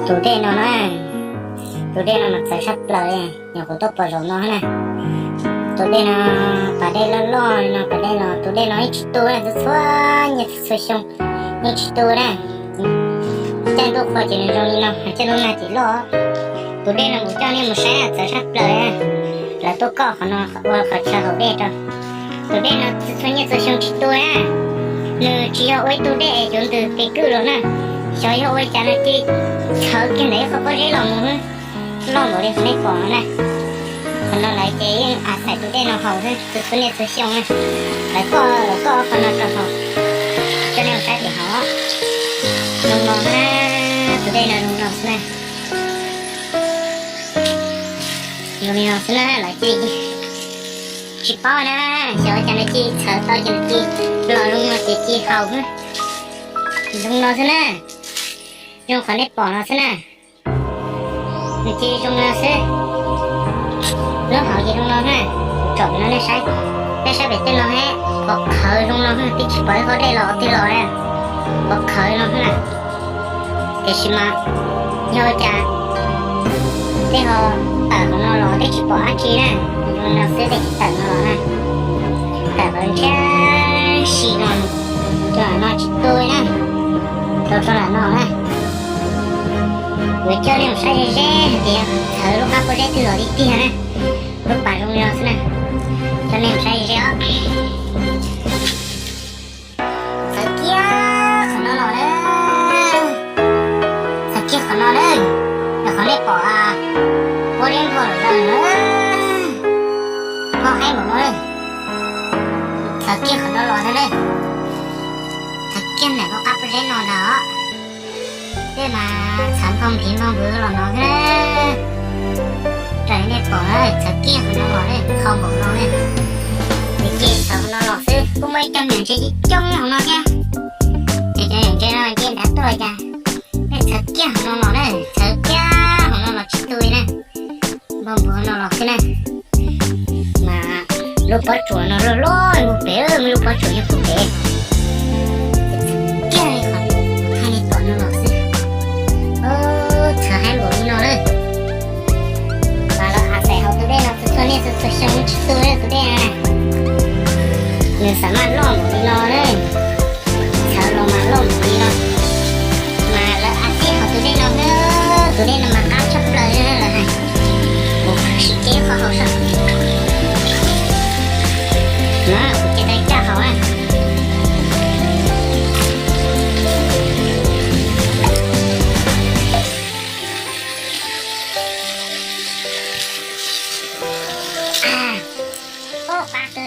Tus dej no na, tus dej no mas txawv tshaj plaws li, nyuam qhuav tuaj pom zaum no na. Tus dej no, pas dej loj loj li no, pas dej los tus dej no yeej tsis tu, txhua txhua niaj txhua xyoo yeej tsis tu na. Caij ntuj qhua ces nws zoo li no, caij ntuj nag ces loj. Tus dej no kuv coj nej mus saib na, txawv tshaj plaws. Lawv tuaj koj qhov no ua qhov chaw haus dej rau. Tus dej no txhua niaj txhua xyoo tsis tu na. Nws tsis yog ua ib tug dej es yuav ntws pes kwj los na, xyov yog ua li cas no cia li txhawv kiag ntawm ib qho pob zeb los mus xwb, loj npaum li qhov nej pom no na. Qhov no lawv ces yeej a xais tus dej no haus xwb, txhua txhua niaj txhua xyoo na. Lawv koj, lawv koj qhov no rau haus, coj nej mus saib tias haus. Zoo no xwb na, tus dej no zoo no xwb na. Zoo li no xwb na, lawv cia li tsis paub na, xyov ua cas nws cia li txhawv tau ces nws cia li los zoo no ces cia li haus xwb. Zoo no xwb na, zoo qhov nej pom no xwb na. Nws cia li zoo no xwb. Lub hauv ces zoo no na, tsom no nej saib, nej saib pem tej no he, qhov qhawv zoo no, twb tsis pom ib qho dej los twg los na, qhov qhawv no xwb na. Tiam sis mas yog ua cas tej ho tawm hauv no los twb tsis pom dab tsi na, zoo no xwb tej tsis tawm no los na. Tawm qhov ntshiab si no, rau lam no tsis tu li na, rau rau lam no na. Yuav coj nej mus saib ze ze hais tias txhawv lub qab pob zeb twg los li tiag na. Lub pas zoo li no xwb na, coj nej mus saib ze ze os. Txhawv kiag qhov no los na, txhawv kiag qhov no na, yog qhov nej pom pob zeb npog los rau na, npog heev npaum no na. Txhawv kiag qhov no los na, txhawv kiag ntawm lub qab pob zeb no ntag os. Tej mas txhawv npog nphiv npog npwv los no xwb na. Raws li nej pom na, txhawv kiag qhov no los na, qhov npaum no na. Nws cia li txhawv qhov no los xwb, kuj muaj ib co me nyuam ntses coob coob hauv no thiab. Ces cov me nyuam ntses no cia li nrad tuaj li cas, nej txhawv kiag qhov no los na, txhawv kiag qhov no los tsis tu li na. Npog npwv no los xwb na. Mas lub pob tsuas no loj loj mus pem, muaj lub pob tsuas nyob puag pem. Kiag li qhov thaij nej pom no los xwb. Txhawv heev npaum li no na. Mas lawv a xais haus tus dej no txhua niaj txhua xyoo tsis tu tus dej no na. Nws xam maj loj npaum li no na. Txhawv los mas loj npaum li no. Mas lawv a xais haus tus dej no, tus dej no mas qab tshaj plaws li lawv hais. Kuv sim cia ib qho haus saib. No kuv cia tau caj haus na. Ub, pab tw